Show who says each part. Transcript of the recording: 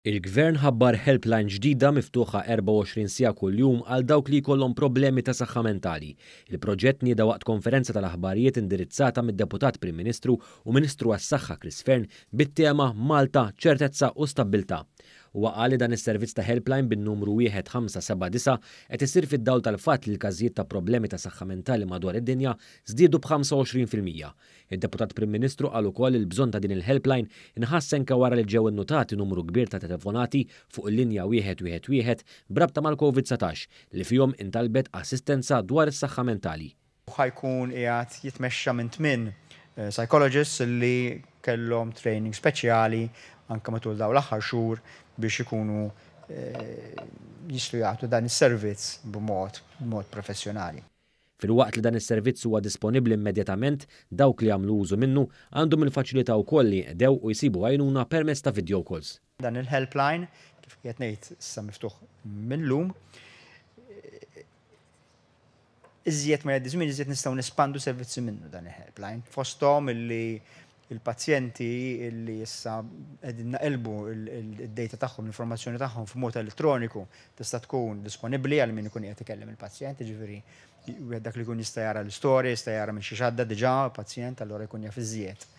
Speaker 1: Il-Gvern ħabbar helpline ġdida miftuħa 24 siegħa kuljum għal dawk li jkollhom problemi ta' saħħa mentali. Il-proġett tnieda waqt konferenza tal-aħbarijiet indirizzata mid-Deputat Prim Ministru u Ministru għas-Saħħa Chris Fearne bit-tema Malta, Ċertezza u Stabbiltà. Huwa qal li dan is-servizz ta' helpline bin-numru 1579 qed isir fid-dawl tal-fatt li l-każijiet ta' problemi ta' saħħa mentali madwar id-dinja żdiedu b'25%. Id-Deputat Prim Ministru qal ukoll li l-bżonn ta' din il-helpline inħass anke wara li ġew innutati numru kbir ta' telefonati fuq il-linja 111 b'rabta mal-Covid 19 li fihom intalbet assistenza dwar is-saħħa mentali.
Speaker 2: Ħa jkun qiegħed jitmexxa minn tminn psychologists li kellhom training speċjali anke matul dawn l-aħħar xhur biex ikunu jistgħu jagħtu dan is-servizz b'mod b'mod professjonali.
Speaker 1: Filwaqt li dan is-servizz huwa disponibbli immedjatament, dawk li jagħmlu użu minnu għandhom il-faċilità wkoll li jinqdew u jsibu għajnuna permezz ta' video calls.
Speaker 2: Dan il-helpline, kif qiegħed ngħid issa miftuħ mil-lum, Iżjed ma jgħaddi żmien, iżjed nistgħu nespandu servizzi minnu dan il-helpline. Fosthom illi il-pazjenti illi issa qegħdin naqilbu id-data tagħhom, l-informazzjoni tagħhom f'mod elettroniku tista' tkun disponibbli għal min ikun qiegħed ikellem il-pazjent, jiġifieri wieħed dak li jkun jista' jara l-istorja, jista' jara minn xiex għadda diġà pazjent, allura jkun jaf iżjed.